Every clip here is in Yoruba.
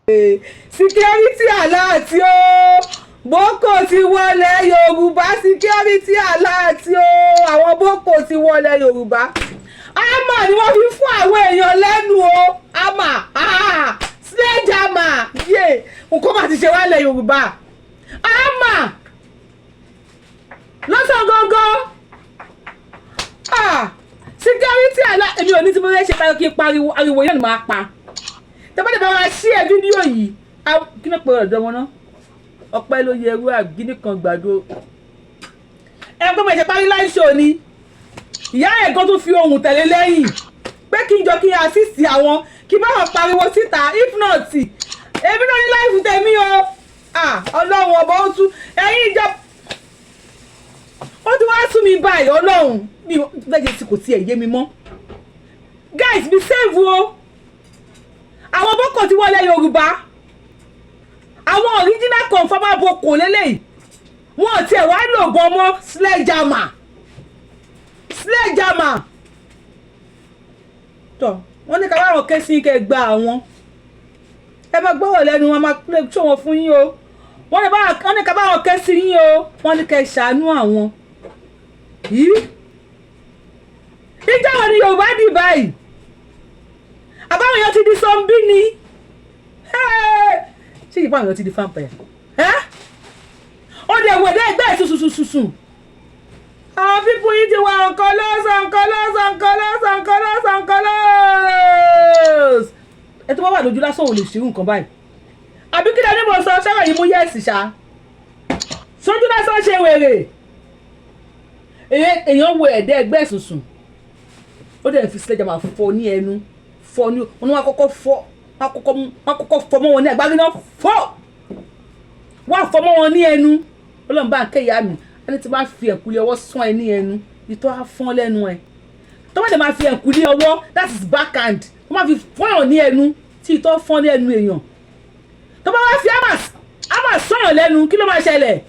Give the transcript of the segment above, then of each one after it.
Security alert o! Boko ti wọlé Yorùbá. Security alert o! Àwọn Boko ti wọlé Yorùbá. Hammer ni wọ́n fi fún àwọn èèyàn lẹ́nu o. Hammer, sledgehammer. Yé, nǹkan máa ti ṣe wálẹ̀ Yorùbá. Hammer lọ́sàn gangan. Security alert! Èmi ò ní tí mo fẹ́ ṣe tayọ kí n pariwo. Ariwo yẹn ni màá pa. Tẹ́fọ́tẹ́ bá wa ṣí ẹ fídíò yìí, kí ló pe ọ̀dọ́ wọn náà? Ọpẹ́ ló yẹ ẹrú àgíní kan gbàdo. Ẹ pé mo ṣe parí live show ni ìyá ẹ̀ gan tún fi ohùn tẹ̀lé lẹ́yìn pé kí n jọ kí n assist àwọn, kí n bá wọn pariwo síta. If not, èmi náà ní life tèmi o. Ọlọ́run ọba, ó tún ẹ̀yin ìjọ, ó ti wá sún mi báyìí. Ọlọ́run mi bẹ́ẹ̀ ṣe kò tiẹ̀ yé mi mọ́. Guys, be safe o. Àwọn Boko ti wọlé Yorùbá. Àwọn original confam Boko lélẹ́yìí. Wọn ò tiẹ̀ wá lògùn ọmọ. Sledgehammer, sledgehammer. Tọ wọ́n ní ká bá wọn ké sí kẹ́ gba àwọn. Ẹ máa gbọ́rọ̀ lẹ́nu wọn, máa play show wọn fún yín o. Wọ́n ní ká bá wọn ké sí yín o. Wọ́n ní kẹ́ ṣàánú àwọn yìí. Ìjọ wo ni Yorùbá dì báyìí? Àbáwọn èèyàn ti di zombie ni? Ṣé ìpá àwọn èèyàn ti di vampire? Ó dẹ̀ wẹ̀ dẹ́ ẹgbẹ́ ẹ̀ sùsùsùsùn. Àwọn people yìí ti wà nǹkan lọ́sàn, nǹkan lọ́sàn, nǹkan lọ́sàn, nǹkan lọ́sàn, nǹkan lọ́sàn. Ẹ tó bá wà lójú lásán ò lè ṣerú nǹkan báyìí. Àbí kí lóní mo sọ sọ́rọ̀ yìí? Mú yes ṣá. Sójú lásán ṣe wèrè. Èèyàn wo ẹ̀dẹ́ ẹgbẹ́ sùsùn, ó dẹ̀ fi sílẹ̀ máa fọ ní ẹnu, fọ ní wọn. Wọ́n kọ́kọ́ fọ, wọ́n kọ́kọ́ fọ mọ́ wọn ní agbárí náà, fọ́ wọ́n fọ mọ́ wọn ní ẹnu. Ọlọ́run bá ń kẹ́ ìyá mi. Ẹni tí wọ́n fi ẹ̀kúlé ọwọ́ sán ẹ ní ẹnu, ìtọ́ á fọ́n lẹ́nu ẹ. Tó bá dẹ̀ máa fi ẹ̀kúlé ọwọ́, that is backhand, wọ́n máa fi fọ́yàn ní ẹnu, tí ìtọ́ fọ́n ní ẹnu èèyàn. Tó bá wá fi hammer sọ̀yàn lẹ́nu, kí ló máa ṣẹlẹ̀?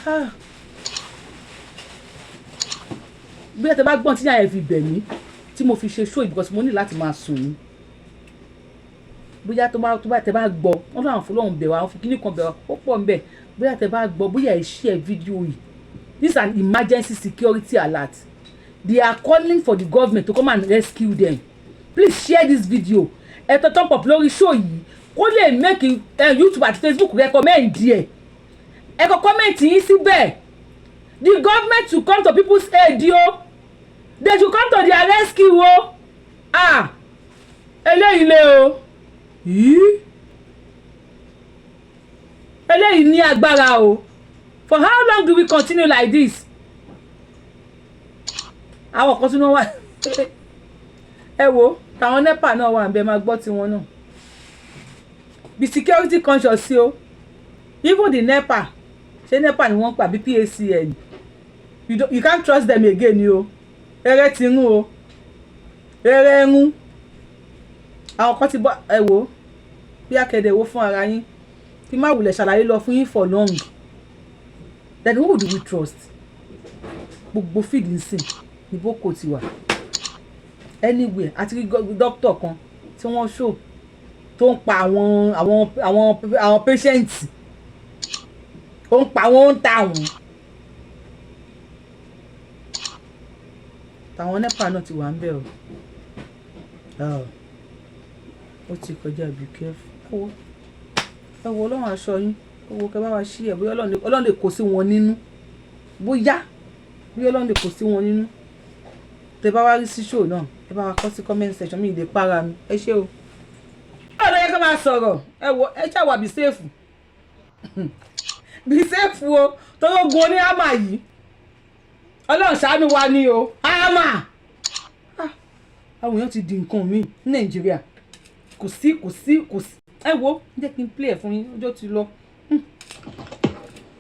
Ah. Bí ẹ tẹ bá gbọ́n tí yàrá ẹ fi bẹ̀ mí tí mo fi ṣe show, because mo ní láti máa sùn ní. Bóyá tó bá tẹ bá gbọ́, wọ́n lọ́wọ́ fọlọ́run bẹ̀ wá, wọ́n fi kíní kan bẹ̀ wá, ó pọ̀ nbẹ̀. Bóyá tẹ bá gbọ́, bóyá ẹ share fídíò yìí. This is an emergency security alert. They are calling for the government to come and rescue them. Please share this video. Ẹ tẹ thumb up lórí show yìí kó lè make YouTube àti Facebook recommend ẹ. Ẹ kọ comment yín síbẹ̀. The government to come to people's aid o. They should come to their rescue o. Ah, eléyìí lé o yìí, eléyìí ní agbára o. For how long do we continue like this? Àwọn kan tún náà wà. Ẹ wo táwọn NEPA náà wà nbẹ, máa gbọ́ tiwọn náà. Be security conscious o. Even the NEPA, ṣé NEPA ni wọ́n ń pa bí PACN? You can't trust them again o. Rẹ́rẹ́ ti ń o, rẹ́rẹ́ ń. Àwọn kan ti bọ́. Ẹ wo bí akéde wo fún ara yín, kí má wulẹ̀ ṣàlàyé lọ fún yín for long. Then who do we trust? Gbogbo field nsìn ní Boko ti wà anywhere. Àti rí doctor kan tí wọ́n show tó ń pa àwọn patient, ó ń pa wọ́n, ó ń ta wọ́n. Tàwọn NEPA náà ti wà ń bẹ̀ o. Ó ti kọjá. Be careful. Ẹ wo, Ọlọ́run aṣọ yín. Ẹ wo kẹ bá wa ṣí ẹ. Bóyá Ọlọ́run lè kó sí wọn nínú, bóyá Ọlọ́run lè kó sí wọn nínú. Tẹ bá wá rí sí show náà, ẹ bá wa kọ sí comment section. Mi ì lè para mi. Ẹ ṣé o. Báwo ló yẹ ká máa sọ̀rọ̀? Ẹ wo, ẹ ṣàwà, be safe, be safe o. Torí ogun oní hammer yìí, Ọlọ́run ṣàánú wa ni o. Hammer, àwọn èèyàn ti di nǹkan míì ní Nàìjíríà. Kò sí, kò sí, kò sí. Ẹ wo, jẹ́ kí n play ẹ̀ fún yín, ọjọ́ ti lọ.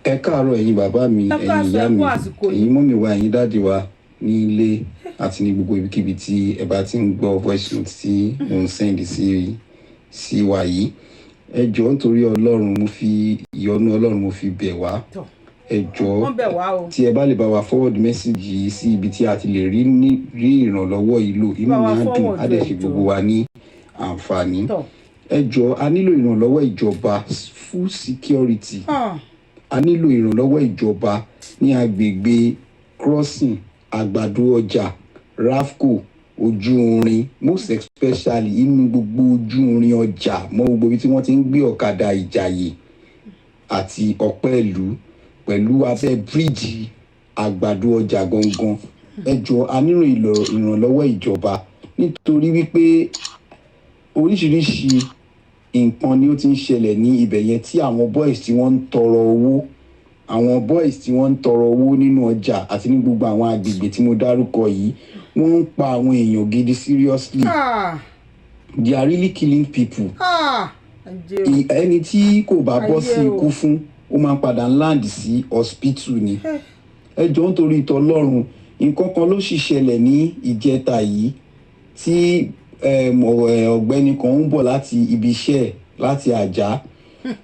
Ẹ káàárọ̀, ẹ̀yin bàbá mi, Ẹ ẹ̀yin káàsán, ìyá ẹ mi, kú àsìkò yìí. Ẹ̀yin mummy wa, ẹ̀yin daddy wa ní ilé àti ní gbogbo ibikíbi tí ẹ bá ti ń gbọ́ voice note tí mò ń send sí wa yìí. Ẹ jọ̀ọ́, nítorí Ọlọ́run, mo fi ìyọ́nú Ọlọ́run mo fi bẹ̀ wá. Tọ́. Ẹ jọ̀ọ́, Wọ́n bẹ̀ wá o. tí ẹ bá lè bá wa forward message yìí sí ibi tí a ti lè rí ní rí ìrànlọ́wọ́ yìí lò, inú Bá wa mi á dùn, forward á dẹ̀ ẹ ṣe jọ̀ọ́. gbogbo wa ní àǹfààní. Tọ́. Ẹ jọ̀ọ́, a nílò ìrànlọ́wọ́ ìjọba, full security. Ah. A nílò ìrànlọ́wọ́ ìjọba ní agbègbè Crossing, Àgbàdo Ọjà, Rafco, Ojú Irin, most especially inú gbogbo Ojú Irin ọjà mọ́ gbogbo ibi tí wọ́n ti ń gbé ọ̀kadà Ìjàyè àti Ọpẹ́ìlú pẹ̀lú abẹ́ bíríìjì Àgbàdo Ọjà gangan. Ẹ jọ̀ọ́, a nílò ìrànlọ́wọ́ ìjọba nítorí wípé oríṣiríṣi nǹkan ni ó ti ń ṣẹlẹ̀ ní ibẹ̀ yẹn, tí àwọn boys tí wọ́n ń tọrọ owó, àwọn boys tí wọ́n ń tọrọ owó nínú ọjà àti ní gbogbo àwọn agbègbè tí mo dárúkọ yìí, wọ́n ń pa àwọn èèyàn gidi, seriously. Ah. They are really killing people. Ah. Ajé o. Ẹni tí kò bá bọ́ sí Ayé o. ikú fún, ó máa ń padà land sí hospital ni. Ẹ jọ̀ọ́, nítorí tọlọ́run, nǹkan kan ló sì ṣẹlẹ̀ ní ìjẹta yìí tí ọ̀gbẹ́ni kan ń bọ̀ láti ibi iṣẹ́ ẹ̀ láti Àjà,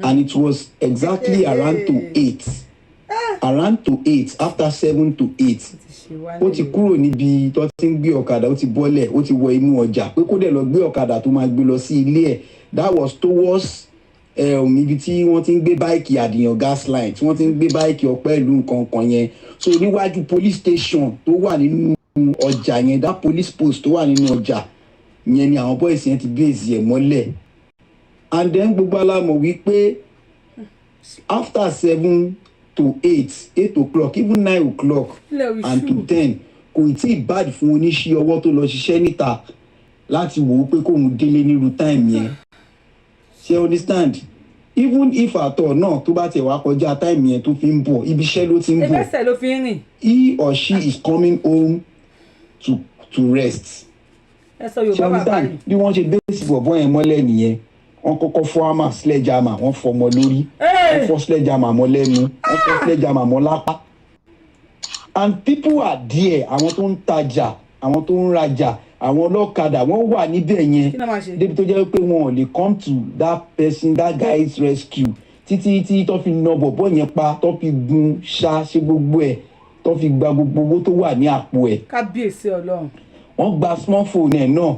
and it was exactly around to 8, around to 8, after 7 to 8. Ti ṣe wá Ó ti nílé. kúrò níbi tó ti ń gbé ọ̀kadà, ó ti bọ́lẹ̀, ó ti wọ inú ọjà pé kó dẹ̀ lọ gbé ọ̀kadà tó máa gbé lọ sí ilé ẹ̀. That was towards ibi tí wọ́n ti ń gbé bike Àdìyàn Gas Line, tí wọ́n ti ń gbé bike Ọpẹ́ Ìlú, nǹkan kan yẹn. So níwájú police station tó wà nínú ọjà yẹn, that police post tó wà nínú ọjà yẹn, ni àwọn boys yẹn ti base ẹ̀ mọ́lẹ̀. And then gbogbo wa la mọ̀ wípé after 7 to 8, 8 o'clock, even 9 o'clock Ilẹ̀ and to ìṣú. 10, kò tí ì bad fún oníṣẹ́ ọwọ́ tó lọ ṣiṣẹ́ níta láti wò ó pé kóun délé nírú time yẹn. Ṣe understand? Even if at all náà, tó bá tiẹ̀ wá kọjá time yẹn tó fi ń bọ̀, ibi iṣẹ́ ló ti ń bọ̀. Ẹsẹ̀ ló fi ń rìn. He or she is coming home to rest. Ẹ sọ Ṣe Yorùbá bàbá understand? yìí. Bí wọ́n ṣe base bọ̀bọ́ yẹn mọ́lẹ̀ nìyẹn. Wọ́n kọ́kọ́ fọ́ hammer, sledgehammer, wọ́n fọ́ ọmọ lórí, wọ́n fọ́ sledgehammer mọ́ lẹ́nu, wọ́n fọ́ sledgehammer mọ́ lápá. And people are there, àwọn tó ń tajà, àwọn tó ń rajà, àwọn ọlọ́kadà, wọ́n wà níbẹ̀ yẹn. Kí ló máa ṣe? Débi tó jẹ́ pé wọn ò lè come to that person, that guy's rescue, títí tí tó fi na bọ̀bọ́ yẹn pa, tó fi gun ṣá, ṣe gbogbo ẹ̀, tó fi gba gbogbo owó tó wà ní àpò ẹ̀. Kábíyèsí Ọlọ́run. Wọ́n gba smartphone ẹ̀ náà,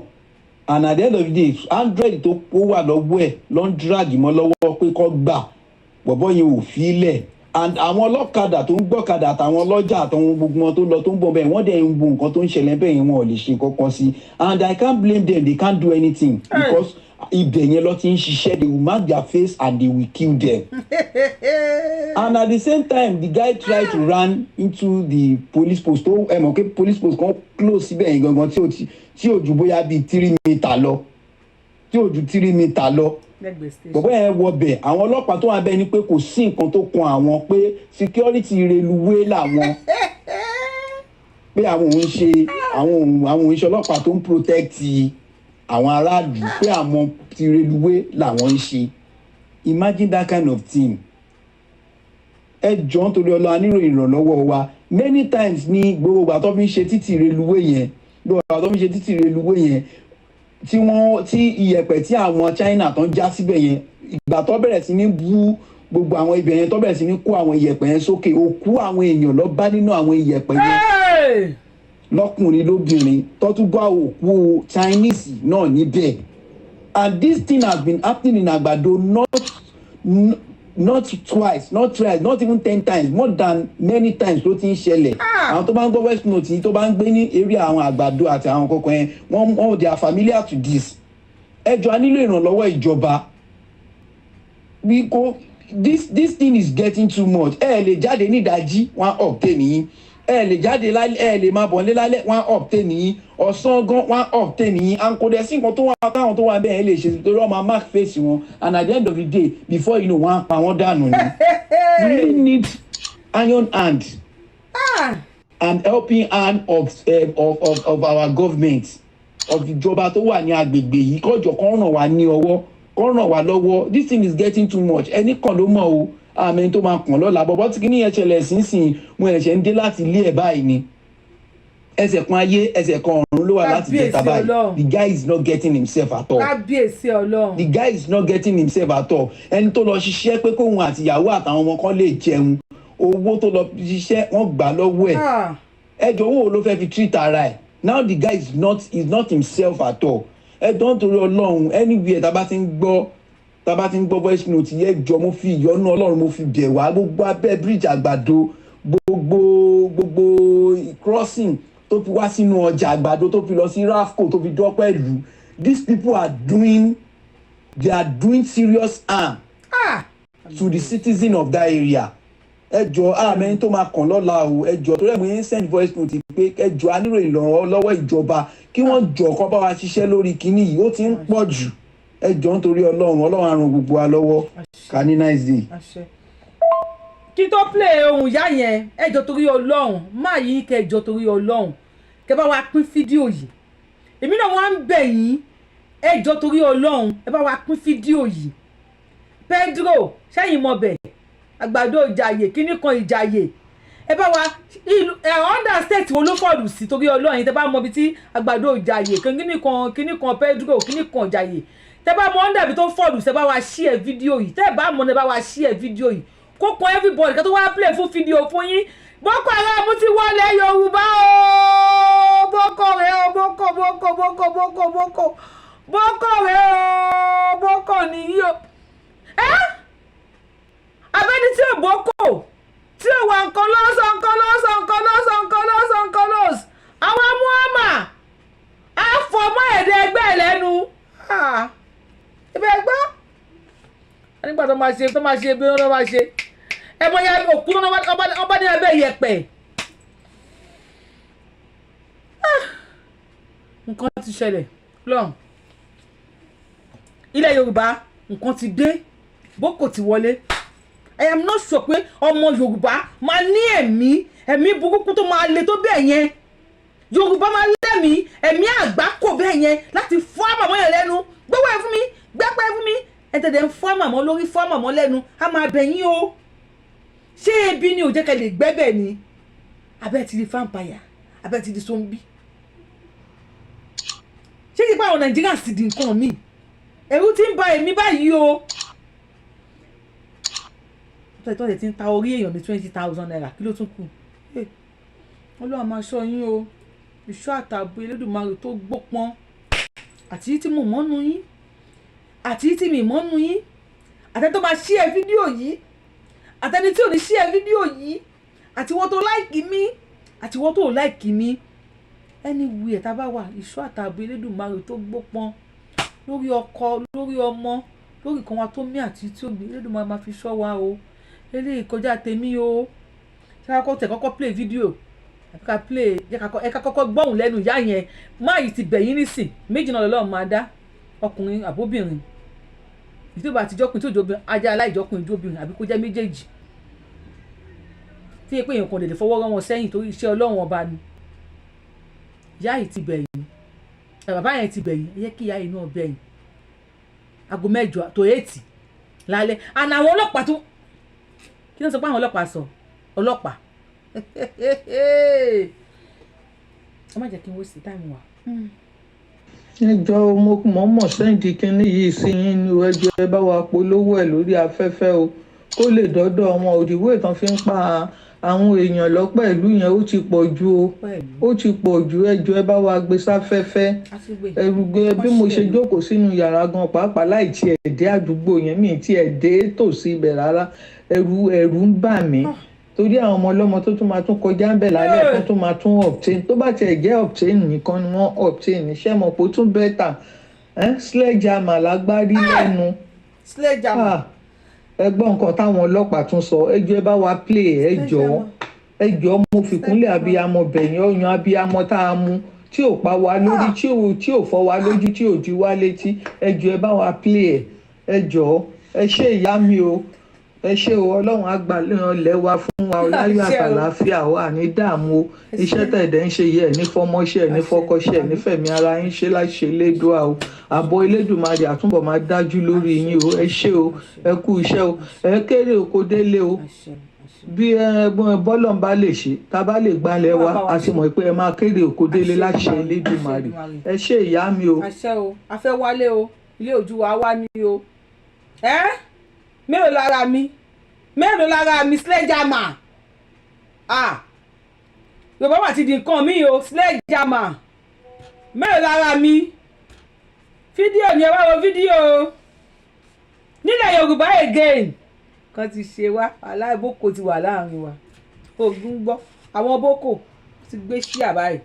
and at the end of the day, Android tó kó wà lọ́wọ́ ẹ̀ ló ń drag mọ́ lọ́wọ́ pé kó gbà. Bọ̀bọ́ yẹn ò fi í lẹ̀, and àwọn ọlọ́kadà tó ń gbọ́kadà àtàwọn ọlọ́jà àtàwọn gbogbo wọn tó lọ tó ń bọ̀ bẹ́ẹ̀, wọ́n dẹ̀ ń wo nǹkan tó ń ṣẹlẹ̀ bẹ́ẹ̀ yẹn, wọn ò lè ṣe nǹkan kan sí. And I can't blame them, they can't do anything because ibẹ̀ yẹn lọ ti ń ṣiṣẹ́. They will mark their face and they will kill them. And at the same time, the guy tried to run into the police post tó ẹ mọ̀ pé police post kan close síbẹ̀ yẹn gangan, tí ò ju bóyá bíi 3 meter lọ, tí ò ju 3 meter lọ. Lẹ́gbẹ̀ẹ́ station. Bọ̀bọ́ yẹn wọ bẹ̀. Àwọn ọlọ́pàá tó wà bẹ́ẹ̀ ni pé kò sí nǹkan tó kan àwọn, pé security reluwé làwọn, pé àwọn òun ṣe ọlọ́pàá tó ń protect àwọn aráàlú, pé àwọn ti reluwé làwọn ń ṣe. Imagine that kind of thing. Ẹ jọ̀ọ́, nítorí Ọlọ́run, a nílò ìrànlọ́wọ́ wa. Many times ní gbogbo ìgbà tó fi ń ṣe títì reluwé yẹn, gbogbo ìgbà tó fi ń ṣe títì reluwé yẹn, tí wọ́n tí iyẹ̀pẹ̀ tí àwọn China tó ń já síbẹ̀ yẹn, ìgbà tó bẹ̀rẹ̀ sí ní bú gbogbo àwọn ibẹ̀ yẹn, tó bẹ̀rẹ̀ sí ní kó àwọn iyẹ̀pẹ̀ yẹn sókè, òkú àwọn èèyàn lọ bá nínú àwọn iyẹ̀pẹ̀ yẹn. Hey! Lọ́kùnrin, lóbìnrin, tó tún bá òkú Chinese náà níbẹ̀. And this thing has been happening in Àgbàdo not twice, not thrice, not even 10 times, more than many times ló ti ń ṣẹlẹ̀. Àwọn tó bá ń gbọ́ voice note yìí, tó bá ń gbé ní area àwọn Àgbàdo àti àwọn kọ̀ọ̀kan yẹn, wọ́n they are familiar to this. Ẹ jọ̀ọ́, a nílò ìrànlọ́wọ́ ìjọba. We go this thing is getting too much. Ẹ lè jáde ní ìdájí, wọ́n á obtain yín. Ẹ lè jáde lálẹ́, ẹ lè máa bọ̀ nílé lálẹ́, wọ́n á obtain yín. Ọ̀sán gan, wọ́n á obtain yín. And kò dẹ̀ sí nǹkan tó wà táwọn tó wà bẹ́ẹ̀ lè ṣe, torí wọ́n máa mark face wọn, and at the end of the day, before you know, wọ́n á pa wọ́n dànù ni. We really need iron hand and helping hand of our government, of ìjọba tó wà ní agbègbè yìí, kọjọ kan ràn wá ní ọwọ́, kọ́ ràn wá lọ́wọ́. This thing is getting too much. Ẹnì kan ló mọ̀ o, àmì ẹni tó máa kàn lọ́la. Bọ̀bọ́ tí kìíní yẹn ṣẹlẹ̀ sínsìn, mo ẹ̀ṣẹ̀ ń dé láti ilé ẹ̀ báyìí ni. Ẹsẹ̀ kan ayé, ẹsẹ̀ kan ọ̀run ló wà láti jẹta Kábíyèsí báyìí. Ọlọ́run. The guy is not getting himself at all. Kábíyèsí Ọlọ́run. The guy is not getting himself at all. Ẹni tó lọ ṣiṣẹ́ pé kóun àtìyàwó àtàwọn ọmọ kan lè jẹun, owó tó lọ ṣiṣẹ́, wọ́n gbà lọ́wọ́ ẹ̀. Ah. Ẹjọ́, owó wo ló fẹ́ fi treat ara ẹ̀? Now the guy is not himself at all. Ẹ jọ̀ọ́, nítorí Ọlọ́run, anywhere tá a bá ti ń gbọ́ voice note yẹ, jọ, mo fi ìyọ́nú Ọlọ́run, mo fi bẹ̀ wá, gbogbo abẹ́ bridge Àgbàdo, gbogbo crossing tó fi wá sínú ọjà Àgbàdo, tó fi lọ sí Rafco, tó fi dọ́pẹ́ ìlú, these people are doing they are doing serious harm to the citizen of that area. Ẹ jọ, àmì tó máa kàn lọ́la o. Ẹ jọ, torí ẹ̀ mo yẹn send voice note pé ẹ jọ, a nílò ìrànlọ́wọ́ ìjọba, kí wọ́n jọ kó bá wa ṣiṣẹ́ lórí kinní yìí, ó ti ń pọ̀ jù. Ẹ jọ, nítorí Ọlọ́run, Ọlọ́run á ràn gbogbo wa lọ́wọ́. Ká ní nice day. Àṣẹ. Kí tó play ohun ìyá yẹn, ẹ jọ̀ọ́, torí Ọlọ́run, má yí kẹ jọ̀ọ́, torí Ọlọ́run, kẹ bá wa pín fídíò yìí. Èmi náà wọ́n á ń bẹ̀ yín, ẹ jọ̀ọ́, torí Ọlọ́run, ẹ bá wa pín fídíò yìí. Pedro sẹ́yìn mọ̀bẹ̀ Àgbàdo Ìjàyè, kíní kan Ìjàyè, ẹ bá wa ìlú ẹ under state wo ló fall sí? Torí Ọlọ́run, tẹ bá mọ ibi tí Àgbàdo Ìjàyè, kíní kan, kíní kan Pedro, kíní kan Ìjàyè, tẹ bá mọ under ibi tó fall sí, ẹ bá wa share fídíò yìí. Tẹ bá mọ, ẹ bá wa share fídíò yìí kó kan everybody. Ká tó wá play fún fídíò fún yín, Boko Haram ti wọlé Yorùbá o. Boko rẹ o, Boko, Boko, Boko, Boko, Boko, Boko rẹ o, Boko nìyí o. Ẹ abẹ́ni tí ò boko, tí ò wà nǹkan lọ́sọ̀, nǹkan lọ́sọ̀, nǹkan lọ́sọ̀, nǹkan lọ́sọ̀, nǹkan lọ́sọ̀, àwọn muhammad á fọmọ́ ẹ̀dẹ̀ ẹgbẹ́ ẹ̀ lẹ́nu. Ibẹ̀ gbọ́ nígbà tó máa ṣe bí wọ́n máa ṣe ẹ mọ ya òkú náà wọ́n bá ní abẹ́ yẹ̀pẹ̀. Nǹkan ti ṣẹlẹ̀ lọ́n ilẹ̀ Yorùbá, nǹkan ti dé, Boko ti wọlé. I am not sure pé ọmọ Yorùbá máa ní ẹ̀mí burúkú tó máa le tó bẹ́ẹ̀ yẹn. Yorùbá máa lẹ́mìí ẹ̀mí àgbákò bẹ́ẹ̀ yẹn láti fọ́ àmàmọ́ yẹn lẹ́nu, gbówó ẹ fún mi, gbẹ́pẹ́ fún mi. Ẹ tẹ̀lé ń fọ́ àmàmọ́ lórí, fọ́ àmàmọ́ lẹ́nu, á máa bẹ̀ yín o. Ṣé ebi ni ò jẹ́ kẹ́ lè gbẹ́bẹ̀ ni? Abẹ́ ti di vampire, abẹ́ ti di zombie. Ṣé kí pa àwọn Nàìjíríà sì di nǹkan míì? Ẹ̀rù ti ń ba èmi báyìí o. Tọ́lẹ̀ tí ń ta orí èèyàn ní ₦20,000, kí ló tún kù? Ọlọ́run máa ṣọ́ yín o. Ìṣọ́ àtààbò Elédùmarè tó gbópọn, àti tí mo mọ́nu yín, àti tí mi mọ́nu yín, àtẹni tó máa share fídíò yìí, àtẹni tí ò ní share fídíò yìí, àti wọ́n tó like mi, àti wọ́n tó like mi, anywhere tá a bá wà, ìṣọ́ àtààbò Elédùmarè tó gbópọn lórí ọkọ, lórí ọmọ, lórí kan wa tó mí àti tí ó mi, Elédùmarè máa fi ṣọ́ wa o. Eléyìí kọjá tèmi o. Ṣé ká kọ́ tẹ̀ kọ́kọ́ play video àbí ká play? Ẹ ká kọ́kọ́ gbọ́hùn lẹ́nu ìyá yẹn. Má yìí ti bẹ̀ yín nísìn, méjì náà lọ́lọ́run máa dá, ọkùnrin àbóbìnrin. Ìdí tó bá ti jọ́kùnrin tí ò jóbìnrin, ajá aláìjọkùnrin jóbìnrin, àbí kó jẹ́ méjèèjì, tí pé èèyàn kan lè fọwọ́ rọ́ wọn sẹ́yìn, torí iṣẹ́ Ọlọ́run Ọba ni. Ìyá yìí ti bẹ̀ yín, bàbá yẹn ti bẹ̀ yín, ẹ yẹ kí ìyá yìí náà bẹ̀ yín. Aago 8 tó 8 lálẹ́ àná, àwọn ọlọ́pàá tó, kí ló ń sọ pé àwọn ọlọ́pàá sọ ọlọ́pàá, ẹ má jẹ́ kí n waste time wa. Ẹ jọ̀ọ́, mo mọ̀ọ́mọ̀ send kínní yìí sí yín ní o. Ẹ jọ̀ọ́, ẹ bá wa polówó ẹ̀ lórí afẹ́fẹ́ o, kó lè dọ́dọ̀ wọn. Òdìwé tán fi ń pa àwọn èèyàn lọ́pọ̀ ìlú yẹn, ó ti pọ̀ jù o, ó ti pọ̀ jù. Ẹ jọ̀ọ́, ẹ bá wa gbé sáfẹ́fẹ́. Ẹ̀rù gbé bí mo ṣe jókòó sínú yàrá gan pàápàá, láì tiẹ̀ dé àdúgbò yẹn, mi tiẹ̀ dé tòsí ibẹ̀ rárá, ẹ̀rù ń bà mí, torí àwọn ọmọ ọlọ́mọ tó tún máa tún kọjá ń bẹ̀ lálẹ́ kan tó máa tún obtain. Tó bá tiẹ̀ jẹ́ obtain nìkan ni wọ́n obtain, iṣẹ́ mọ̀ pé ó tún better. Sledgehammer lágbárí lẹ́nu. Sledgehammer. Ẹ gbọ́ nǹkan táwọn ọlọ́pàá tún sọ. Ẹ jọ̀ọ́, ẹ bá wa play. Ẹ jọ̀ọ́, ẹ jọ̀ọ́, mo fìkúnlẹ̀ abiyamọ bẹ̀yìn. Ọyàn abiyamọ tá a mú tí ò pa wa lórí, tí ò fọ́ wa lójú, tí ò di wá létí, ẹ jọ̀ọ́, ẹ bá wa play ẹ. Ẹ jọ̀ọ́, ẹ ṣé ìyá mi o, ẹ ṣé o. Ọlọ́run á gbà lẹ́ wa fún wa láyọ̀ àtàlàáfíà o, àní dààmú o. Iṣẹ́ tẹ̀dẹ̀ ń ṣe yẹ ẹ̀ ní fọmọṣẹ́ ẹ̀, ní fọkọṣẹ́ ẹ̀, nífẹ̀mí ara yín ṣe láṣẹ Elédùà o. Àbọ̀ Elédùmarè àtúbọ̀ máa dájú lórí yín o. Ẹ ṣé o, ẹ kú iṣẹ́ o, ẹ kéré oko délé o. Bí ẹ bọ́lọ̀ ń bá lè ṣe, tá a bá lè gbalẹ̀ wa, a ti mọ̀ pé ẹ máa kéré oko délé láṣẹ Elédùmarè. Ẹ ṣé ìyá mi o. Àṣẹ o. A fẹ́ wálé o, ilé ojú wa wá ní o. Ẹ mélòó lára mi, mélòó lára mi? Sledgehammer. Ah, Yorùbá wà ti di nǹkan mi o. Sledgehammer, mélòó lára mi? Fídíò ni, ẹ wá wo fídíò o. Nílẹ̀ Yorùbá again kan ti ṣe wá, aláìbókò ti wà láàrin wa. Ogun gbọ́, àwọn boko ti gbé ṣíà báyìí,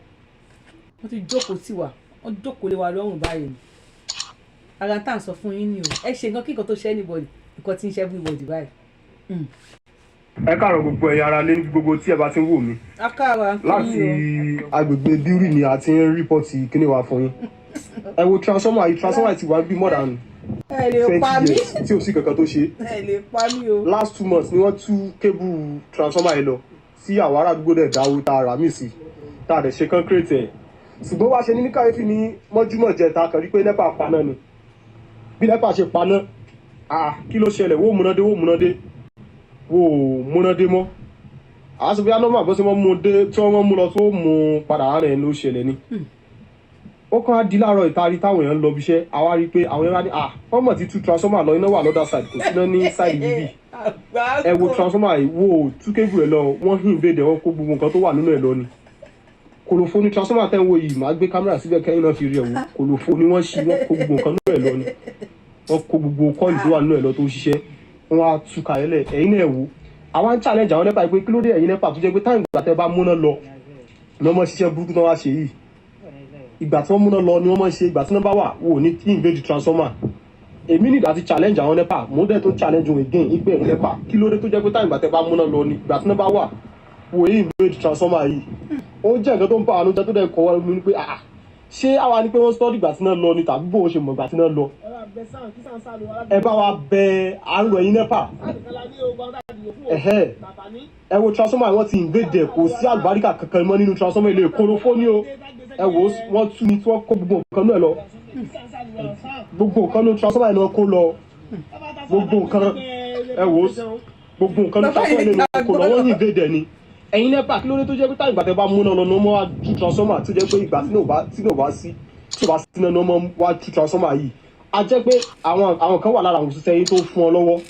wọ́n ti jókòó tì wá, wọ́n jókòó lé wa lọ́rùn báyìí ni. Ara tá à ń sọ fún yín ni o. Ẹ ṣe nǹkan kí nǹkan tó ṣe anybody, nǹkan tí ń ṣe everybody báyìí. Ẹ káàárọ̀, gbogbo ẹ̀yin ará lé gbogbo tí ẹ bá ti ń wò mí. Akára. Láti agbègbè Bíúrì ni a ti ń report kíní wa fún yín. Ẹ wo transformer yìí. Transformer ti wà bí more than Ẹ lè pa 20 mí. years tí ò sí kankan tó ṣe. Ẹ lè pa mí o. Last 2 months ni wọ́n tú cable transformer yìí lọ tí àwọn ará àdúgbò dẹ̀ dáwó tá a rà mí sí, tá a dẹ̀ ṣe concrete ẹ̀. Ṣùgbọ́n wá ṣe ní ní kàyéfì ní mọ́júmọ́ jẹta kan rí pé NEPA paná ni. Bí NEPA ṣe paná, ah, kí ló ṣẹlẹ̀? Wó múnádé, wó múnádé, wó múnádé mọ́. Àá bí anọ́mà bó ṣe mọ́ mú dé tí wọ́n mú lọ tó mú padà rẹ̀ ló ṣẹlẹ̀ ni. Ó kàn á di láàárọ̀ ìtarí táwọn èèyàn ń lọ bíṣẹ́, àwa rí i pé àwọn èèyàn bá ní, ah, wọ́n mọ̀ ti tú transformer lọ, iná wà lọ́dà side, kò síná ní side bíbí. Ẹ wo transformer yìí, wo tú cable ẹ̀ lọ, wọ́n hìn ìbédè, wọn kó gbogbo nǹkan tó wà nínú ẹ̀ lọ ni. Kòlòfo ni transformer tẹ́ ń wo yìí. Màá gbé kámẹ́rà síbẹ̀ kẹ́yìn náà fi rí ẹ̀ wò. Kòlòfo ni wọ́n ṣí, wọ́n kó gbogbo nǹkan nínú ẹ̀ lọ ni. Wọ́n kó gbogbo coil tó wà nínú ẹ̀ lọ tó ń ṣiṣẹ́, wọ́n á tú kalẹ̀. Ẹ̀yin náà wò. Àwa ń challenge àwọn NEPA pé kí ló dé ẹ̀yin NEPA tó jẹ́ pé táyì ìgbà tẹ́ bá múná lọ ní wọ́n mọ̀ ṣiṣẹ́ burúkú tó wá ṣe yìí? Ìgbà tí wọ́n múná lọ ni wọ́n mọ̀ ṣe, ìgbà tí wọ́n bá wà wò ní invade transformer. Èmi ní láti challenge àwọn NEPA, mo dẹ̀ tó challenge wọn again ìgbẹ́ ẹ̀yin NEPA, kí ló dé tó jẹ́ pé táyì ìgbà tẹ́ bá múná lọ ni, ìgbà tí wọ́n bá wà wò ní invade transformer yìí? Ó jẹ́ nǹkan tó ń bá àánú jẹ́, tó dẹ̀ kọ́ wọ́n mi pé, ah, ṣé àwa ni pé wọ́n study ìgbà tí náà lọ ni tàbí bó ṣe mọ̀ ìgbà tí náà lọ? Ẹ bá wa bẹ àrùn ẹ̀yin NEPA. Ẹ̀hẹ́, ẹ wo transformer, wọ́n ti invade ẹ̀, kò sí àlùbáríkà kankan mọ́ nínú transformer. Ilé kòlòfó ni o. Ẹ wo, wọ́n tú ni tí wọ́n kó gbogbo nǹkan náà lọ. Gbogbo nǹkan ní transformer náà kó lọ, gbogbo nǹkan. Ẹ wo, gbogbo nǹkan ní transformer náà kó lọ, wọ́n invade ẹ̀ ni. Ẹ̀yin NEPA, kí ló dé tó jẹ́ pé táyì ìgbà tẹ́ bá múná lọ ní wọ́n wá tú transformer, tó jẹ́ pé ìgbà tí náà bá sí, tí ò bá sí náà ní wọ́n wá tú transformer yìí? A jẹ́ pé àwọn kan wà lára àwọn òṣìṣẹ́ yín tó fún ọ lọ́wọ́.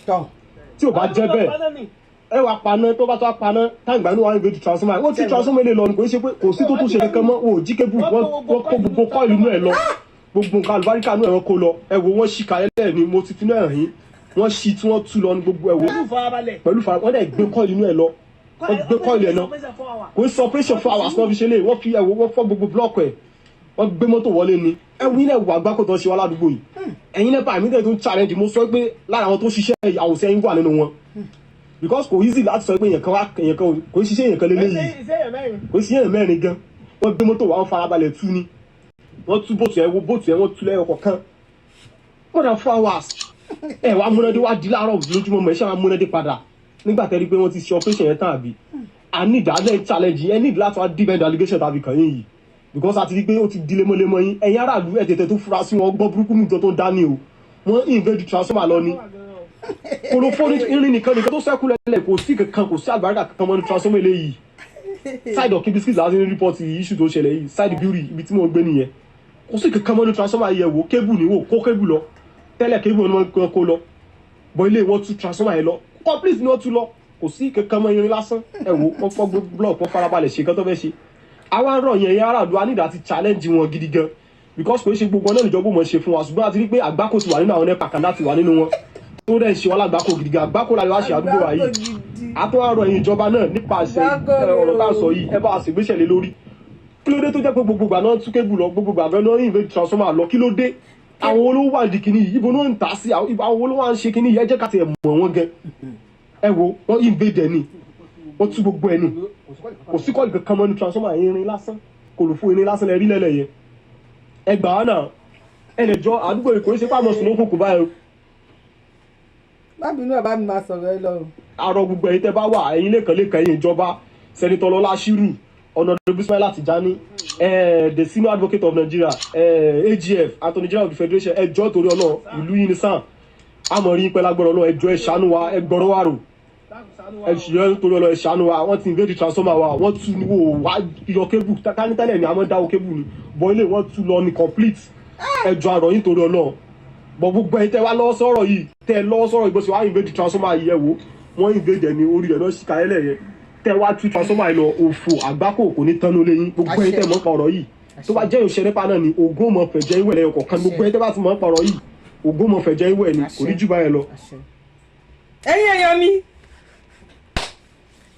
Tí ò bá jẹ́ bẹ́ẹ̀, ẹ wá paná, tó bá tó wá paná táyì ìgbà inú wa ń gbé transformer, wọ́n ti transformer lè lọ ni. Kò ṣe pé kò sí tó tún ṣe kankan mọ́. Wọn ò jí cable, wọ́n kó gbogbo coil inú ẹ̀ lọ, gbogbo nǹkan àlùbáríkà inú ẹ̀rọ kó lọ. Ẹ wo, wọ́n ṣì kalẹ̀ ni, mo ti fi náà hìn. Wọ́n ṣì tí wọ́n tú lọ ní gbogbo. Ẹ wo, pẹ̀lú fara, wọ́n dẹ̀ gbé coil inú ẹ̀ lọ, wọ́n gbé coil ẹ̀ náà. Kò ń sọ operation 4 hours náà fi ṣe lé. Wọ́n fi, ẹ wo, wọ́n fọ́ gbogbo block ẹ̀, wọ́n gbé mọ́tò wọlé ni. Ẹ wo ilẹ̀ wà gbáko tó ń ṣe wá ládùúgbò yìí. Ẹ̀yin NEPA, àmì tẹ̀ tó ń challenge, mo sọ pé lára àwọn tó ṣiṣẹ́ àwòṣe yín wà nínú wọn, because kò easy láti sọ pé èèyàn kan wá, èèyàn kan kò ń ṣiṣẹ́, èèyàn kan lélẹ́yìí, kò ń ṣiṣẹ́ èèyàn mẹ́rin gan. Wọ́n gbé mọ́tò wá, wọ́n farabalẹ̀ tú ni. Wọ́n tú bolt ẹ̀, wo bolt ẹ̀, wọ́n tú lẹ́yọ kọ̀ọ̀kan, more than 4 hours. Ẹ wá múnádé wá di láàárọ̀ lójúmọ́ mọ́, ẹ ṣe wá múnádé padà nígbà tẹ́ rí pé wọ́n ti ṣe operation yẹn tán, àbí? A need alẹ́ challenge ẹ need láti wá defend allegation tàbí kàn yín yìí, because a ti rí pé ó ti di lemọ́lemọ́ yín. Ẹ̀yin aráàlú, ẹ̀ tètè tó fura sí wọn. Gbọ́ burúkú nìjọ tó ń dání o. Wọ́n invade transformer lọ ni. Kòlòfó ní irin nìkan nìkan tó sẹ́kù lẹ́lẹ̀, kò sí kankan, kò sí àlùbáríkà kankan mọ́ ní transformer eléyìí. Side of Biscuit láti ní report issue tó ṣẹlẹ̀ yìí, side Beauty, ibi tí mo ń gbé nìyẹn. Kò sí kankan mọ́ ní transformer yẹ̀ wò, cable ní wò, kó cable lọ tẹ́lẹ̀, cable ni wọ́n kó lọ bọ́ ilé. Wọ́n tú transformer yẹn lọ complete ni, wọ́n tú lọ, kò sí kankan mọ́, irin lásán. Ẹ wo, wọ́n fọ́ block, wọ́n farabalẹ̀ ṣe nǹkan tó fẹ́ ṣe. Àwa ń rọ̀ yẹn, yẹn aráàlú, a nígbà tí challenge wọn gidi gan, because kò ṣe gbogbo náà níjọba mọ̀ ṣe fún wa. Ṣùgbọ́n a ti rí pé àgbákò ti wà nínú àwọn NEPA kan láti wà nínú wọn tó dẹ̀ ń ṣe wọn lágbákò gidi gan. Àgbákò la wá ṣe àdúgbò wa yìí. A tó wá rọ̀ ẹ̀yin ìjọba náà nípasẹ̀ ọ̀rọ̀ tá a sọ yìí, ẹ bá wa ṣègbésẹ̀ lé lórí. Kí ló dé tó jẹ́ pé gbogbo ìgbà náà tú cable lọ, gbogbo ìgbà náà invade transformer lọ? Kí ló dé? Àwọn olówó wà ní kinní yìí, ibo náà ń tà sí? Àwọn olówó wà ń ṣe kinní yìí? Ẹ jẹ́ ká tiẹ̀ mọ̀ wọ́n gan. Ẹ wo, wọ́n invade ẹ̀ ni, wọ́n tú gbogbo ẹ̀ ni, kò sí coil kankan mọ́ ní transformer. Irin lásán, kò lò fún irin lásán lẹ rí lẹ́lẹ̀ yẹn. Ẹ gbà á náà, ẹ lè jọ àdúgbò yìí, kò ní ṣe pàmò sùn lókùnkùn báyìí. Má bínú, bàbá mi, máa sọ̀rọ̀ ẹ lọ. Àrọ gbogbo ẹ̀yin tẹ́ bá wà, ẹ̀yin lẹ́kàn lẹ́kàn, ẹ̀yin ìjọba, Senator Lọlá Ṣírù, Honourable Ismaila Tijani, the Senior Advocate of Nigeria, AGF, Attorney General of the Federation, ẹ jọ̀ọ́, torí Ọlọ́run, ìlú yìí ní sàn àmọ́ rí pẹ́ lágbọ́rọ̀ Ọlọ́run. Ẹ jọ̀ọ́, ẹ ṣàánú wa, ẹ gbọ́rọ̀ wa rò. Ẹ jọ̀ọ́, torí Ọlọ́run, ẹ ṣàánú wa. Wọ́n ti invade transformer wa, wọ́n tú ní wò wá yọ cable ká ní tẹ́lẹ̀ ní àmọ́ dáwọ́ cable ni bọ́ ilé, wọ́n tú lọ ní complete. Ẹ jọ̀ọ́, àrọ̀ yín, torí Ọlọ́run. Bọ̀ gbogbo ẹ̀yin tẹ́ wá lọ́wọ́ sọ̀rọ̀ yìí, tẹ́ lọ́wọ́ sọ̀rọ̀ yìí, bó ṣe wá invade transformer yìí, ẹ wò, wọ́n invade ẹ̀ ní orí rẹ̀ náà ṣìkà ẹlẹ̀ yẹn. Tẹ́ wá tú transformer yìí lọ, òfò àgbákò kò ní tán lólé yín. Gbogbo ẹ̀yin tẹ́ mọ̀ pa ọ̀rọ̀ yìí. Tó bá jẹ́ òṣèré NEPA náà ni, ògùn ò mọ̀ fẹ̀jẹ̀ ìwẹ̀ lẹ́yọ kọ̀ọ̀kan. Gbogbo ẹ̀ tẹ́ bá ti mọ̀ ń parọ́ yìí, ògùn ò mọ̀ fẹ̀jẹ̀ ìwẹ̀ ni, kò ní jù báyẹn lọ. Ẹ̀yin èèyàn mi,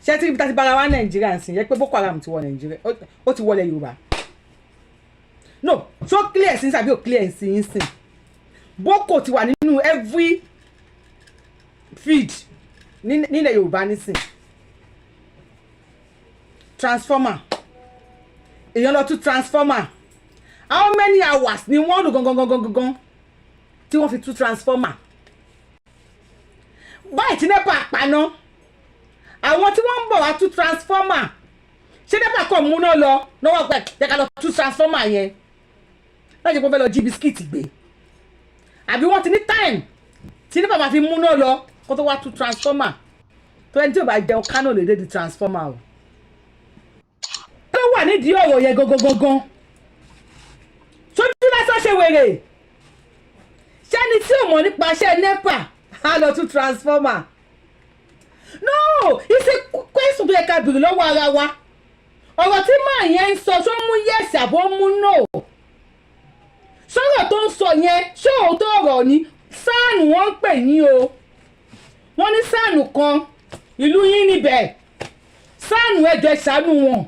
ṣé tí ibi tá ti bára wa Nàìjíríà ń sìn yẹ pé Boko Haram ti wọ Nàìjíríà, ó ti wọlé Yorùbá no? So clear sí tàbí ò clear sí ń sìn? Boko ti wà nínú every field nílẹ̀ Yorùbá nísìn. Transformer, èèyàn lọ tún transformer. How many hours ni wọ́n lò gangan gangan gangan tí wọ́n fi tún transformer báyìí tí NEPA paná? Àwọn tí wọ́n ń bọ̀ wá tún transformer, ṣé NEPA kàn múná lọ lọ́wọ́ pẹ̀ jẹ́ ká lọ tún transformer yẹn láti pọ́n fẹ́ lọ jí biscuit gbé, àbí wọ́n ti ní time tí NEPA máa fi múná lọ kó tó wá tún transformer? Tó ẹni tí ò bá jẹun kánò lè dé di transformer o. Tó wà nídìí ọ̀rọ̀ yẹn gangan gangan, sójú lásán ṣe wèrè, ṣẹ́ni tí ò mọ̀ nípa iṣẹ́ NEPA á lọ tún transformer? No, it's a question tó yẹ ká bèrè lọ́wọ́ ara wa. Ọ̀rọ̀ tí màá yẹn ń sọ, ṣó mú yes àbó mú no? Sọ̀rọ̀ tó ń sọ yẹn, ṣé òótọ́ ọ̀rọ̀ ni? SAN wọ́n ń pè yín o. Wọ́n ní SAN kan ìlú yín níbẹ̀. SAN, ẹjọ́ ẹ ṣàánú wọn.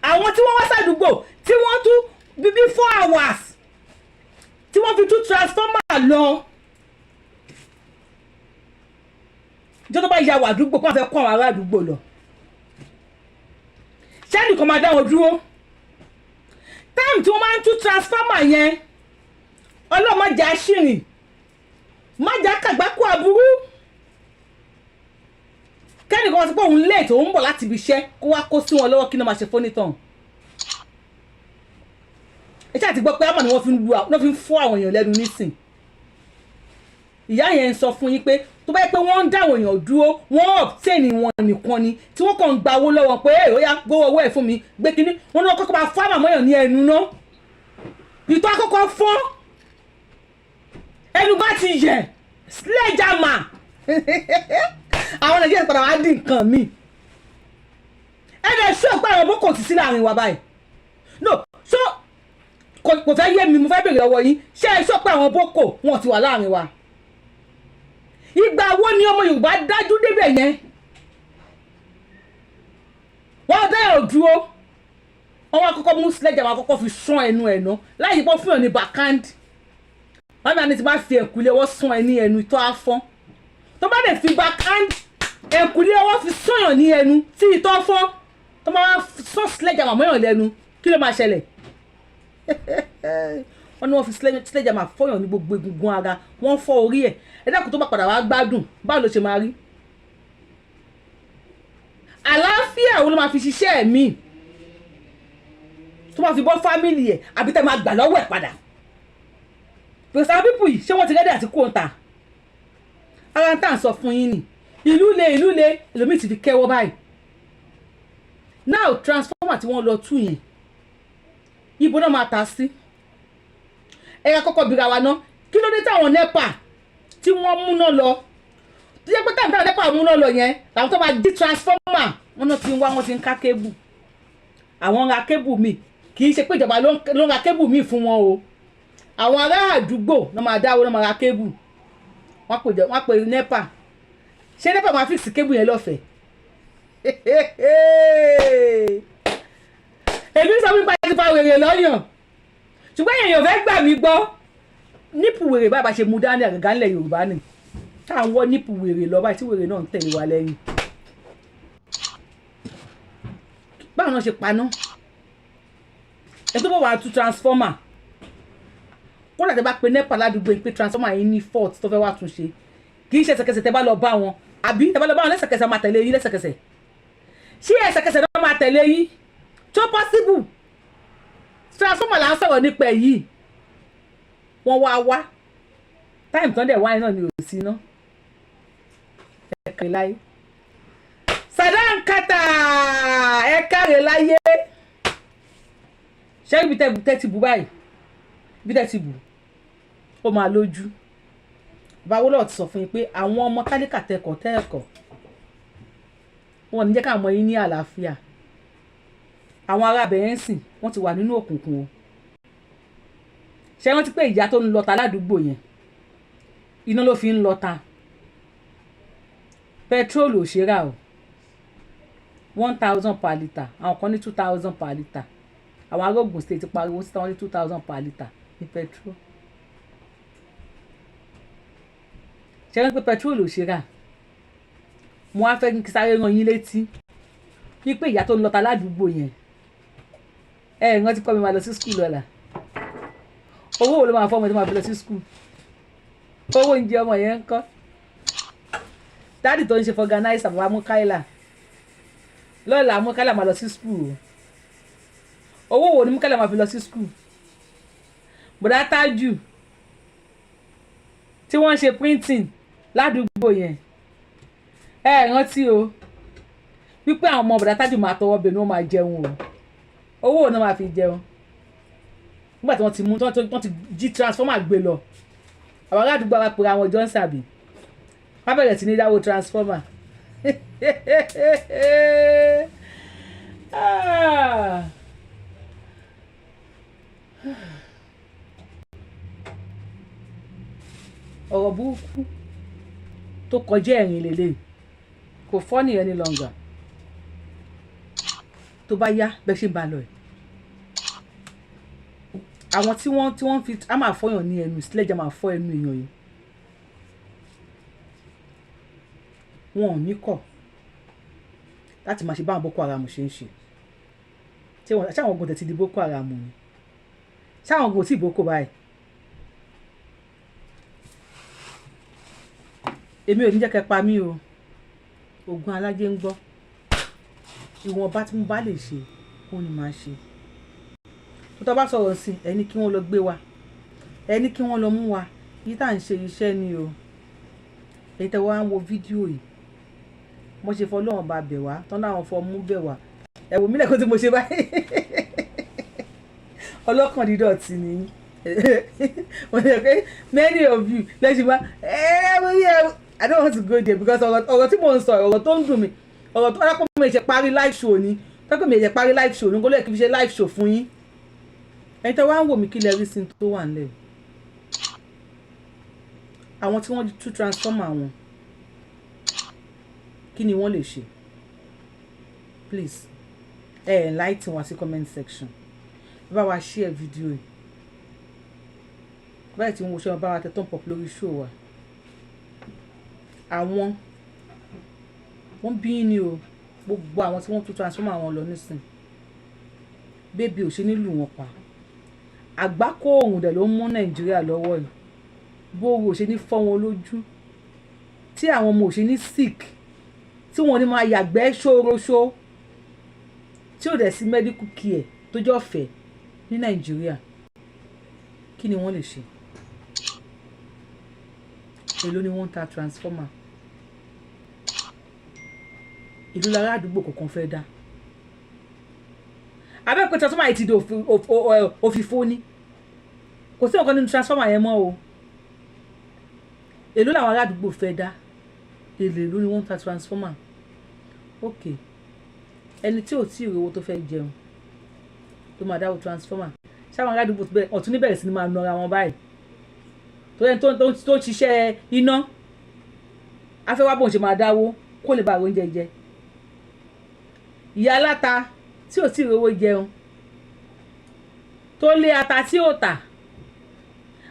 Àwọn tí wọ́n wá sàdúgbò tí wọ́n tún bíbí 4 hours tí wọ́n fi tún transformer lọ, ìjọ tó bá ya wà àdúgbò kó wọ́n fẹ́ kó àwọn ará àdúgbò lọ, ṣẹ́ni kan máa dá wọn dúró? Time tí wọ́n máa ń tún transformer yẹn, Ọlọ́run má jẹ́ aṣírìn, má jẹ́ kàgbákò aburú, kẹ́nìkan wọ́n sọ pé òun late, òun ń bọ̀ láti ibi iṣẹ́, kó wá kó sí wọn lọ́wọ́, kí ni wọ́n máa ṣe fónítàn? Ẹ ṣáà ti gbọ́ pé àmọ́ ni wọ́n fi ń lu, wọ́n fi ń fọ́ àwọn èèyàn lẹ́nu nísìn. Ìyá yẹn ń sọ fún yín pé tó bá yẹ pé wọ́n ń dá àwọn èèyàn dúró, wọ́n obtain wọn nìkan ni, tí wọ́n kàn ń gba owó lọ́wọ́ pé ẹ ó yá, gbówó owó ẹ̀ fún mi, gbé kínní. Wọ́n ní wọ́n kọ́kọ́ máa fọ́ àmọ́ èèyàn ní ẹnu náà, ìtọ́ akọ́kọ́ fọ́ ẹnu bá ti yẹ sledgehammer. Àwọn Nàìjíríà padà wá dín nǹkan míì. Ẹ dẹ̀ ṣó pé àwọn boko ti sí láàrin wa báyìí? No, so kò fẹ́ yé mi. Mo fẹ́ bèrè lọ́wọ́ yín, ṣé ẹ sọ pé àwọn boko wọn ti wà láàrin wa? Ìgbà wo ni ọmọ Yorùbá dájú débẹ̀ yẹn? Wọ́n dá ẹ̀ dúró, wọ́n wá kọ́kọ́ mú sledgehammer, wọn kọ́kọ́ fi sán ẹnu ẹ̀ ná láyé pọ́n fún ẹ̀ ní backhand. Wọ́n máa ní ti máa fi ẹ̀kúlé ọwọ́ sán ẹ ní ẹnu tó á fọ́n. Tó bá dẹ̀ fi backhand, ẹ̀kúlé ọwọ́ fi sányàn ní ẹnu tí ìtọ́ fọ́n, tó máa sán sledgehammer mọ́yàn lẹ́nu, kí ló máa ṣẹlẹ̀? Wọ́n ní wọ́n fi sledgehammer fọ́yàn ní gbogbo egungun ara, wọ́n fọ́ orí ẹ̀. Ẹ dákun, tó bá padà wá gbádùn, báwo ló ṣe máa rí? Àlàáfíà wo ló máa fi ṣiṣẹ́ mi tó máa fi bọ́ family ẹ̀, àbí tẹ́ máa gbà lọ́wọ́ ẹ̀ padà? Because àwọn people yìí, ṣé wọ́n ti ready àti kó ń ta ara ń tà ń sọ fún yín ni? Ìlú le, ìlú le, ẹlòmíì ti fi kẹ́wọ́ báyìí. Now, transformer tí wọ́n lọ tú yẹn, ibo náà máa ta sí? Ẹ̀ka kọ́kọ́ bira wa ná, kí ló dé táwọn NEPA tí wọ́n múná lọ, tó jẹ́ pé táwọn NEPA múná lọ yẹn làwọn tó máa dí transformer wọn náà ti ń wá, wọn ti ń ká cable, àwọn ń ra cable míì? Kì í ṣe pé ìjọba ló ń ra cable míì fún wọn o. Àwọn ará àdúgbò náà máa dáwó, náà máa ra cable. Wọ́n pè NEPA. Ṣé NEPA máa fix cable yẹn lọ́fẹ̀ẹ́? Èmi sọ wípé ti fa wèrè lọ́yàn, ṣùgbọ́n èèyàn fẹ́ gbà mí gbọ́. Nípù wèrè báyìí bá ṣe mú dání àgàgà ńlẹ̀ Yorùbá ni tá à ń wọ́ nípù wèrè lọ báyìí, tí wèrè náà ń tẹ̀lé wa lẹ́yìn. Báwọn náà ṣe paná ẹ tó bọ̀ wá tú transformer, kódà tẹ bá pe NEPA ládùúgbò yìí pé transformer yìí ní fault tó fẹ́ wá tún ṣe, kì í ṣe ẹsẹ̀kẹsẹ̀ tẹ bá lọ bá wọn, àbí tẹ bá lọ bá wọn lẹ́sẹ̀kẹsẹ̀ máa tẹ̀lé yín lẹ́sẹ̀kẹsẹ̀? Ṣé ẹsẹ̀kẹsẹ̀ náà máa tẹ̀lé yín tó possible? Transformer là ń sọ̀rọ̀ nípa ẹ̀ yìí. Wọ́n wá wá time tán dẹ̀ wáyé náà ni ò sí iná. Ẹ káre láyé, sàdánkátà, ẹ káre láyé. Ṣé ibi tẹ́ ti bù báyìí, ibi tẹ́ ti bù ó máa lójú. Báwo lọ́ọ̀ ti sọ fún yín pé àwọn ọmọ tálíkà tẹkọ̀ tẹ́ẹ̀kọ̀, wọn ò ní jẹ́ káwọn ọmọ yín ní àlàáfíà. Àwọn ará abẹ̀yẹn ń sìn, wọ́n ti wà nínú òkùnkùn o. Ṣé rántí pé ìyá tó ń lọta ládùúgbò yẹn, iná ló fi ń lọta? Petrol ò ṣe rà o, 1,000 per litre. Àwọn kan ní 2,000 per litre. Àwọn ará Ògùn State pariwo síta, wọ́n ní 2,000 per litre ní petrol. Ṣé rántí pé petrol ò ṣe rà? Mo wá fẹ́ kí sáré rán yín létí wípé ìyá tó ń lọta ládùúgbò yẹn, ẹ rántí kọ́ mi máa lọ sí school lọ́la. Owó wo ló máa fọ́ ọmọ tó máa fi lọ sí school? Owó oúnjẹ ọmọ yẹn ń kọ́? Daddy tó ń ṣe vulcanizer, bàbá Mukaila, lọ́la Mukaila máa lọ sí school o. Owó wo ni Mukaila máa fi lọ sí school? Bọ̀dá Tájù tí wọ́n ń ṣe printing ládùúgbò yẹn, ẹ rántí o wípé àwọn ọmọ bọ̀dá Tájù máa tọwọ́ bẹ̀ ni wọ́n máa jẹun o. Owó wo náà máa fi jẹun nígbà tí wọ́n ti mú, tí wọ́n ti jí transformer gbé lọ? Àwọn ará àdúgbò wa pèrè àwọn Johnson àbí wọ́n bẹ̀rẹ̀ sí ní dáwó transformer. Ah. Ọ̀rọ̀ burúkú tó kọjá ẹ̀rín lélẹ̀ kò funny any longer. Tó bá yá, bẹ́ẹ̀ ṣe ń bá a lọ ẹ̀, àwọn tí wọ́n fi á máa fọyàn ní ẹnu sílẹ̀jà, máa fọ ẹnu èèyàn yìí, wọn ò ní kọ̀ láti máa ṣe báwọn Boko Haram ṣe ń ṣe. Ṣé àwọn ogun tẹ̀ ti di Boko Haram ni? Ṣé àwọn ogun ò tí ì Boko báyìí? Èmi ò ní jẹ́ kẹ́ pa mí o. Ogun alájẹ ń gbọ́. Ìwọ̀nba tí mo bá lè ṣe, òun ni màá ṣe. Tó bá sọ̀rọ̀ sí ẹni kí wọ́n lọ gbé wa, ẹni kí wọ́n lọ mú wa, yìí tá à ń ṣe iṣẹ́ ni o. Èyí tẹ́ wá ń wo fídíò yìí, mo ṣe fọlọ́run bá bẹ̀ wá tán láwọn fọ mú bẹ̀ wá. Ẹ wò mí lẹ́kọ̀ọ́ tí mo ṣe báyìí, ọlọ́kàn dídọ̀tí ni mo ṣe pé many of you lẹ́sìn bá ẹ. I don't want to go there because ọ̀rọ̀ tí mò ń sọ, ọ̀rọ̀ tó ń dùn mí, ọ̀rọ̀ tó ọ̀rọ̀ mi ṣe parí live show ni, tọ́kọ̀ mi ṣe parí live show ní kó lè kí n ṣe live show fún yín. Ẹ̀yin tẹ́ wá ń wò mí, kí lẹ rí sí tó wà nílẹ̀? Àwọn tí wọ́n tú transformer wọn, kí ni wọ́n lè ṣe? Please, ẹ enlighten wa sí comment section. Ẹ bá wa share video yìí. Báyìí tí wọ́n ṣe bá wa tẹ thumb up lórí show wa. Àwọn wọ́n bí ní o, gbogbo àwọn tí wọ́n tú transformer wọn lọ nísìn, bébí ò ṣe nílùú wọn pa. Àgbákò òrùn dẹ̀ ló ń mú Nàìjíríà lọ́wọ́ yìí. Bóoru ò ṣe ní fọ́ wọn lójú, tí àwọn ọmọ ò ṣe ní sick, tí wọ́n ní máa yàgbẹ́ ṣóroṣó, tí ò dẹ̀ sí medical care tó jẹ́ ọ̀fẹ́ ní Nàìjíríà, kí ni wọ́n lè ṣe? Èló ni wọ́n ń ta transformer? Ìlú lára àdúgbò kọ̀ọ̀kan fẹ́ dá abẹ́ pé transformer yìí ti di òfìfo ni. Kò sí nǹkan nínú transformer yẹn mọ́ o. Èló làwọn ará àdúgbò fẹ́ dá? Èló ni wọ́n ń ta transformer? Ok, ẹni tí ò tí ì rówó tó fẹ́ jẹun tó máa dáwó transformer, ṣáwọn ará àdúgbò ọ̀tún níbẹ̀rẹ̀ sí ni máa nọra wọn báyìí? Tó yẹn tó ń ṣiṣẹ́ iná afẹ́wá bóun ṣe máa dáwó kó lè bá oúnjẹ jẹ. Ìyá aláta tí ò tí ì rówó jẹun, tó lé ata tí ò tà,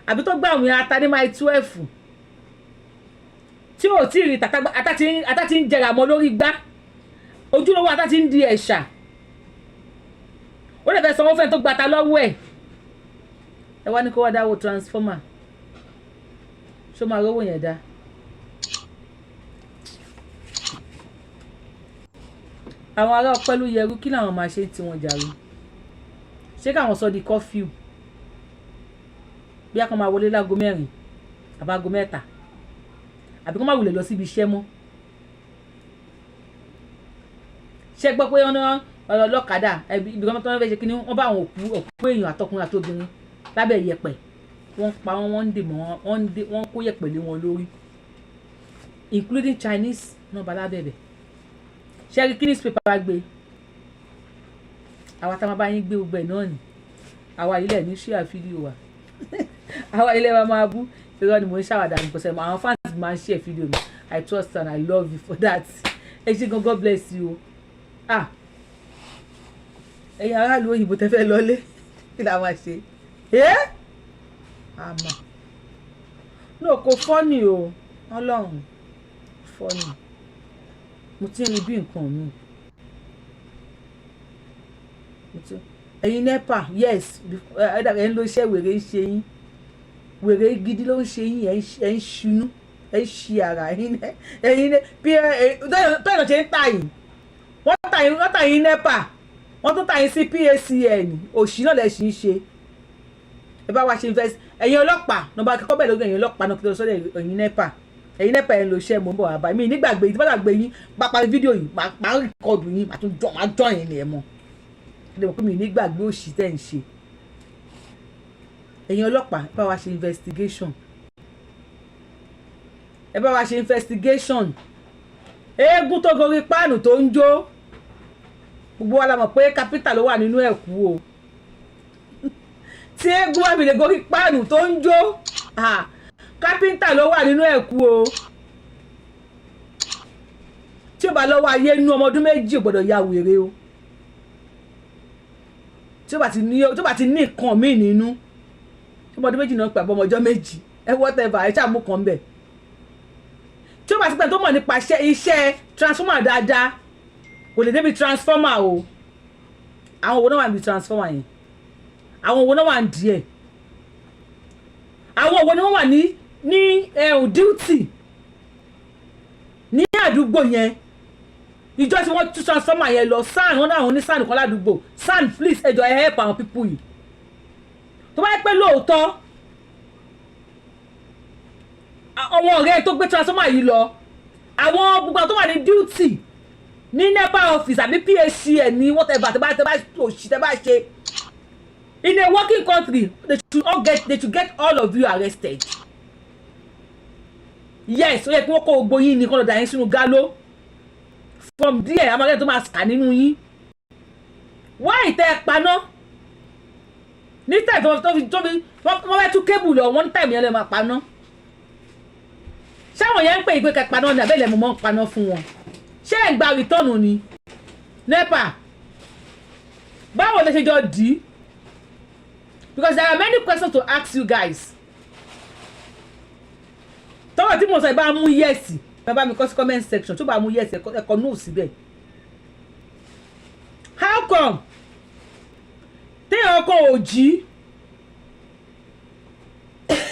àbí tó gbà àwọn ata ní Mile 12 tí ò tí ì rí, ata ti ń jẹrà mọ́ lórí igbá, ojúlówó ata ti ń di ẹ̀ṣà, ó lè fẹ́ sanwó fẹ́ni tó gbata lọ́wọ́ ẹ̀. Ẹ wá ní kó wá dáwó transformer, ṣó máa rówó yẹn dá? Àwọn ará ọpẹ́ ló yẹrú, kí làwọn máa ṣe tí wọ́n jàre? Ṣé káwọn sọ di curfew, bí a kàn máa wọlé láago 4 àbá aago 3, àbí kó má wulẹ̀ lọ síbi iṣẹ́ mọ́? Ṣé gbọ́ pé ọ̀nà ọlọ́kadà ibi kan tó ń fẹ́ ṣe kínní, wọ́n bá àwọn òkú èèyàn, àtọkùnrin àtobìnrin, lábẹ́ ìyẹ̀pẹ̀? Wọ́n pa wọ́n, wọ́n ń dè mọ́ wọ́n, wọ́n kó yẹ̀pẹ̀ lé wọn lórí, including Chinese náà bá lábẹ́bẹ̀. Ṣé rí kí newspaper gbé? Àwa tá a máa bá yín gbé gbogbo ẹ̀ náà ni. Àwa ilẹ̀ ní ṣíà fídíò wa, àwa ilẹ̀ wa máa bú. Irọ́ ni, mò ń ṣàwàdà ní kò sẹ́mu. Àwọn fans máa ń share fídíò mi. I trust and I love you for that. Ẹ ṣé gan, God bless you o. Ah, ẹ̀yin aráàlú òyìnbó tẹ́ fẹ́ lọlé, kí la máa ṣe? Ẹ́ àmọ́ no, kò funny o. Ọlọ́run funny, mo ti ń rí bí nǹkan mi. Mo ti ẹ̀yin NEPA, yes, ẹ̀ ń lo iṣẹ́. Wèrè ń ṣe yín, wèrè gidi ló ń ṣe yín. Ẹ̀ ń ṣunú, ẹ̀ ń ṣi ara ẹ̀yin. Ẹ̀yin bí tọ́yìn ṣe ń tà yín, wọ́n tà yín, wọ́n tà yín NEPA, wọ́n tún tà yín sí PHCN. Òṣì náà lẹ̀ ṣì ń ṣe. Ẹ bá wa ṣe invest. Ẹ̀yin ọlọ́pàá nọmba akẹ́kọ̀ọ́ bẹ́ẹ̀ lórí ẹ̀yin ọlọ́pàá náà kí ló sọ́dọ̀ ẹ̀yin NEPA. Ẹ̀yin NEPA, ẹ̀ ń lo iṣẹ́. Mò ń bọ̀ wá báyìí. Mi nígbàgbé yìí, tí bá gbàgbé yín, bá parí fídíò yìí, máa record yín, máa tún jọ, máa jọ yín ni. Ẹ̀ mọ̀ ẹ mọ̀ pé mi nígbàgbé òṣì tẹ̀ ń ṣe. Ẹ̀yin ọlọ́pàá, ẹ bá wa ṣe investigation, ẹ bá wa ṣe investigation. Eégún tó gorí páànù tó ń jó, gbogbo wa la mọ̀ pé kápítà ló wà nínú ẹ̀kú o. Tí eégún wà mí lè gorí páànù tó ń jó, kápítà ló wà nínú ẹ̀kú o. Tí ó bá lọ́wọ́ ayé nú, ọmọ ọdún 2 ò gbọ́dọ̀ ya wèrè o. Tí ó bá ti ní nǹkan míì nínú, tí ọmọ ọdún 2 náà pàbọ̀ ọmọ ọjọ́ 2 ẹ, whatever, ẹ ṣáà mú kan bẹ̀. Tí ó bá ti pẹ́ tó mọ̀ nípa iṣẹ́ transformer dáadáa, kò lè débi transformer o. Àwọn òwò náà wà níbi transformer yẹn? Àwọn òwò náà wà ní díẹ̀? Àwọn òwò ni wọ́n wà ní duty ní àdúgbò yẹn ìjọ tí wọ́n tú transformer yẹn lọ? SAN wọn náà, àwọn ní SAN kan ládùúgbò. SAN, please, ẹ jọ̀ọ́, ẹ help àwọn people yìí. Tó bá yẹ pé lóòótọ́ àwọn ọ̀rẹ́ tó gbé transformer yìí lọ, àwọn gbogbo àwọn tó wà ní duty ní NEPA office àbí PHCN ní whatever, tẹ́ bá òṣì tẹ́ bá ṣe in a working country, they should get all of you arrested. Yes, ó yẹ kí wọ́n kó gbogbo yín ní kó lọ dà yín sínú gálò. From there, amákẹ́ tó máa kà nínú yín. Why tẹ́ ẹ paná ní time tó fi wọ́n fẹ́ tú cable lọ? Wọ́n ní time yẹn lè máa paná. Ṣáwọn yẹn ń pè é pé kẹ́ paná ní abẹ́lẹ̀ mo mọ́ ń paná fún wọn? Ṣé ẹ̀ ń gba return ni NEPA? Báwo lè ṣe jọ dì í? Because there are many questions to ask you guys. Tọ́wọ́ tí mo sọ ẹ bá mú yes, ẹ bá mi kọ sí comment section. Tó bá mú yes, ẹ kọ no síbẹ̀. How come téèyàn kan ò jí?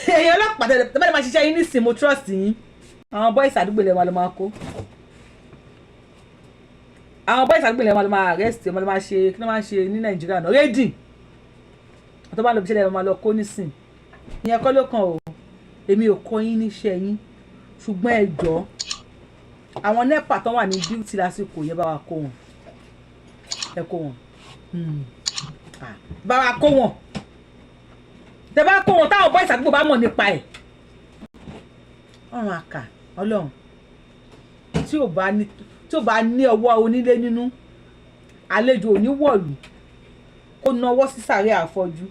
Èèyàn ọlọ́pàá tẹ̀lé tẹ́lẹ̀ máa ṣiṣẹ́ yín nísìnyí, mo trust yín. Àwọn boys àdúgbò ilẹ̀ wa ló máa kó àwọn boys àdúgbò ilẹ̀ wa ló máa arrest wọn, ló máa ṣe kí ló máa ṣe ní Nàìjíríà náà, raiding tó bá lọ bí ṣẹlẹ̀ máa lọ kó nísìn. Ìyẹn kọ́ ló kàn o. Èmi ò kọ́ yín níṣẹ́ yín, ṣùgbọ́n ẹ jọ̀ọ́, àwọn NEPA tó wà ní duty lásìkò yẹn, bá wa kó wọn, ẹ kó wọn, bá wa kó wọn. Tẹ bá kó wọn, táwọn boys àdúgbò bá mọ̀ nípa ẹ̀, ọ̀run àkà ọlọ́run. Tí ò bá ní ọwọ́ onílé nínú, àlejò ò ní wọ̀lú kó nawọ́ sí sàárẹ̀ àfọ́jú.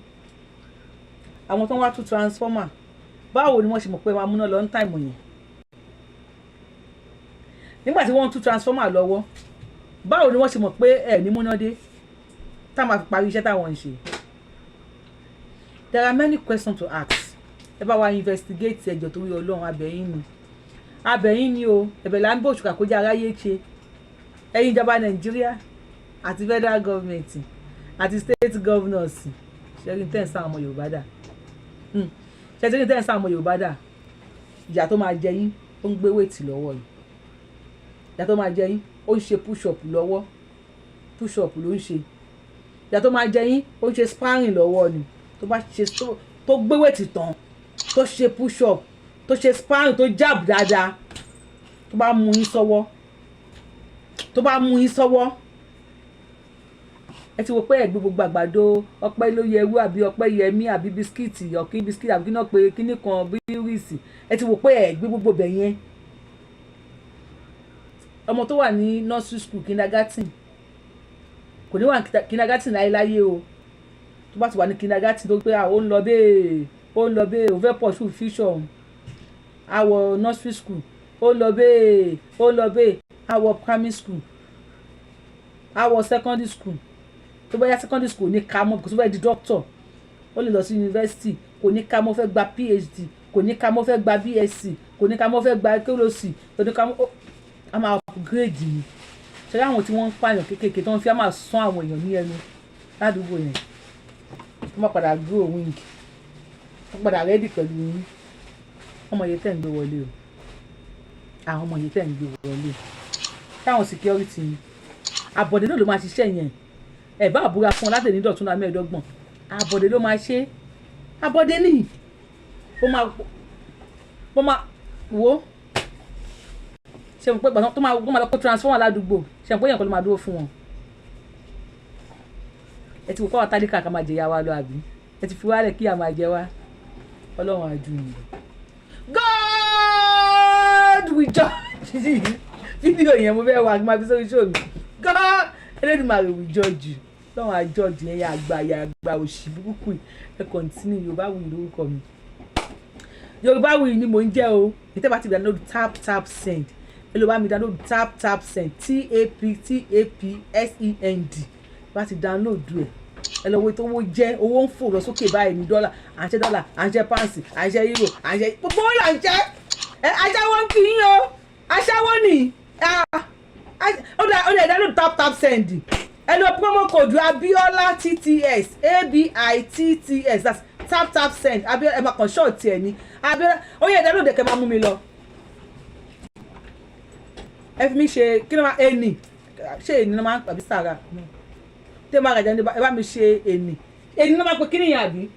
Àwọn tó ń wá tú transformer, báwo ni wọ́n ṣe mọ̀ pé máa múná lọ ní time yẹn nígbà tí wọ́n ń tú transformer lọ́wọ́? Báwo ni wọ́n ṣe mọ̀ pé ẹ̀ ní múná dé táwọn máa fi parí iṣẹ́ táwọn ń ṣe? There are many questions to ask. Ẹ bá wa investigate ẹjọ́, torí Ọlọ́run. Abẹ́yìn ni, abẹ́yìn ni o. Ẹ̀bẹ̀ là ń bò ṣùkà kó jẹ́ aráyé ṣe. Ẹ̀yin ìjọba Nàìjíríà àti federal government àti state governors, ṣẹ́rí tẹ́ ń sáwọn ọmọ Yorùbá dà? Ṣẹ́rí tẹ́ ń sáwọn ọmọ Yorùbá dà? Ìyà tó máa jẹ yín, ó ń gbé weight lọ́wọ́ yìí. Ìyà tó máa jẹ yín, ó ń ṣe push up lọ́wọ́, push up ló ń ṣe. Ìyà tó máa jẹ yín, ó ń ṣe sparring lọ́wọ́ ni. Tó bá ṣe, tó gbé weight tán, tó ṣe push up, tó ṣe sparring, tó jab dáadáa, tó bá mú yín sọ́wọ́, tó bá mú yín sọ́wọ́, ẹ ti wo pé ẹ̀gbẹ́ gbogbo àgbàdo ọpẹ́ ló yẹ ewu àbí ọpẹ́ yẹmí àbí biscuit, ọ̀kín biscuit àbí kíná pé kíní kan bíríìsì. Ẹ ti wo pé ẹ̀gbẹ́ gbogbo bẹ̀ yẹn. Ọmọ tó wà ní nursery school, kindergarten, kò Kò ní wà ní kindergarten láyéláyé o. Tó bá ti wà ní kindergarten, tó pé à, ó ń lọ bẹ́ẹ̀, ó ń lọ bẹ́ẹ̀, ó fẹ́ pursue future òun. Á wọ nursery school, ó ń lọ bẹ́ẹ̀, ó ń lọ bẹ́ẹ̀, á wọ primary school, á wọ secondary school. Tó bá yá, secondary school ní ká mọ́, because ó fẹ́ di doctor. Ó lè lọ sí university, kò ní ká mọ́, fẹ́ gba PhD, kò ní ká mọ́, fẹ́ gba BSc, kò ní ká mọ́, fẹ́ gba kérosì, kò ní ká mọ́. A máa upgrade ni. Ṣe àwọn tí wọ́n ń pààyàn kéékèèké, tó ń fi á máa sán àwọn èèyàn ní ẹnu ládùúgbò yẹn, tó máa padà grow wing, tó padà ready pẹ̀lú yín. Ọmọ yìí tẹ̀ ń gbé wọlé o, àwọn ọmọ yìí tẹ̀ ń gbé wọlé, táwọn security yín, àbọ̀dé náà ló máa ṣiṣẹ́ yẹn. Ẹ̀ bá àbúrò fún ọ láti ní dọ̀tún náà 25, àbọ̀dé ló máa ṣe. Àbọ̀dé ní ó máa wo ṣe mo pé tó máa lọ kó transformer ládùúgbò. Ṣe mo pé èèyàn kan ló máa dúró fún wọn? Ẹ ti wò kọ́ àwọn tálíkà ká máa jẹ ìyá wa lọ, àbí ẹ ti fi wálẹ̀ kí a máa jẹ wá? Ọlọ́run àjù yìí. God will judge you. Fídíò yẹn mo fẹ́ wá máa fi sórí show mi. God Elédùmarè will judge you. Ọlọ́run á judge yẹn. Yà àgbà, yà àgbà òṣì burúkú. Ẹ continue. Yorùbáwùyí lórúkọ mi, Yorùbáwùyí ni mò ń jẹ́ o. Ìtẹ́ bá ti download Tap Tap Send, ẹ ló bá mi download Tap Tap Send, TAPTAPSEND. Bá ti download ẹ, ẹ lọ wo tó owó jẹ́. Owó ń fò lọ sókè báyìí ní dọ́là, à ń ṣe dọ́là, à ń ṣe pounds, à ń ṣe euro, à ń ṣe gbogbo owó là ń ṣe. Ẹ aṣáwó ń kí yín o, aṣáwó nì. Ó dà, download Tap Tap Send. Ẹ lọ promo code Abiola TTS, ABITTS, that's Tap Tap Send Abiola. Ẹ máa kàn ṣọ́ọ̀tì ẹ ní Abiola. Ó yẹ download ẹ, kẹ́ máa mú mi lọ. Ẹ fi mi ṣe kí ló máa ẹnì ṣé ènì ló máa ń pàbí sàrà tẹ́ máa rajà ní. Ẹ bá mi ṣe ènì, ènì ló máa pe kí nìyẹn, àbí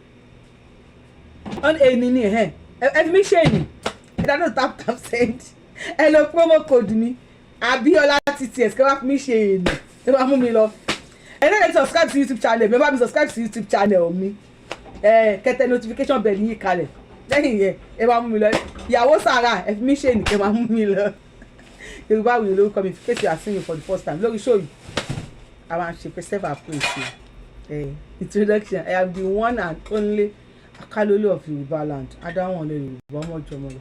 ènì ni? Ẹ fi mi ṣe ènì. Ẹ download Tap Tap Send, ẹ lọ promo code mi Abiola TTS, kẹ́ wá fi mi ṣe ènì, ẹ máa mú mi lọ. Ẹ náà lè subscribe sí YouTube channel mi. Ẹ bá mi subscribe sí YouTube channel mi, ẹ kẹtẹ notification bell yín kalẹ̀. Lẹ́yìn yẹn, ẹ máa mú mi lọ. Ìyàwó sàrà, ẹ fi mí ṣe ènì, kẹ́ máa mú mi lọ. Yorùbáwùyí lórúkọ mi. In case you are seeing me for the first time lórí show yìí, a máa ṣe pé self appraise introduction. I am the one and only Akálólú of Yorùbá land, adáwọn ọ̀lẹ́ Yorùbá, ọmọjọmọ lọ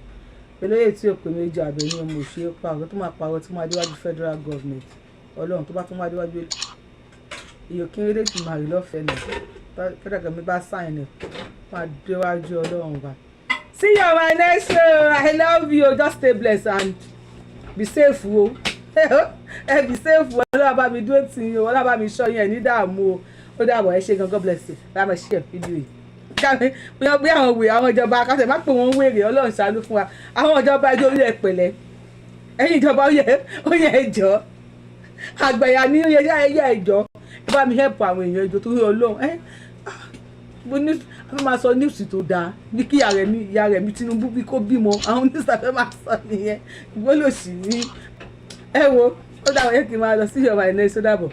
olóyè tí òpè méjì abẹ ní ọmọ òṣèré pààrọ̀ tó máa pààrọ̀ tó máa déwájú federal government. Ọlọ́run tó bá tún máa déwájú ìyókìnrẹ́dẹ́ tí màá rí lọ́fẹ̀ẹ́ nà federal government bá sign ẹ̀ máa déwájú Ọlọ́run bá. See you on my next show. I love you. Just stay blessed and be safe o. Ẹ be safe o. Ọlọ́run bá mi dúró tì yín o. Ọlọ́run bá mi ṣọ́ yín ẹ̀ ní dààmú o. Ó dàbọ̀, ẹ ṣé gan. God bless you. Bá mi share fídíò yìí bí àwọn wèrè, àwọn ìjọba akásẹ̀ má pè wọ́n wèrè. Ọlọ́run ṣàánú fún wa. Àwọn ìjọba ẹjọ́ orí ẹ pẹ̀lẹ́. Ẹ̀yin ìjọba, ó yẹ ẹjọ́ àgbẹ̀yà ní ó yẹ ẹjọ́. Ẹ bá mi help àwọn èèyàn, ẹjọ́ torí Ọlọ́run. Ẹ mo ní a fẹ́ máa sọ news tó dáa bí kí ìyá rẹ̀ mi Tinubu bí kó bímọ. Àwọn news a fẹ́ máa sọ nìyẹn. Ìgbólòsì ní ẹ wo. Ó dàbọ̀, yẹ kí n máa lọ sí ìjọba ẹ̀ náà. Sódàbọ̀.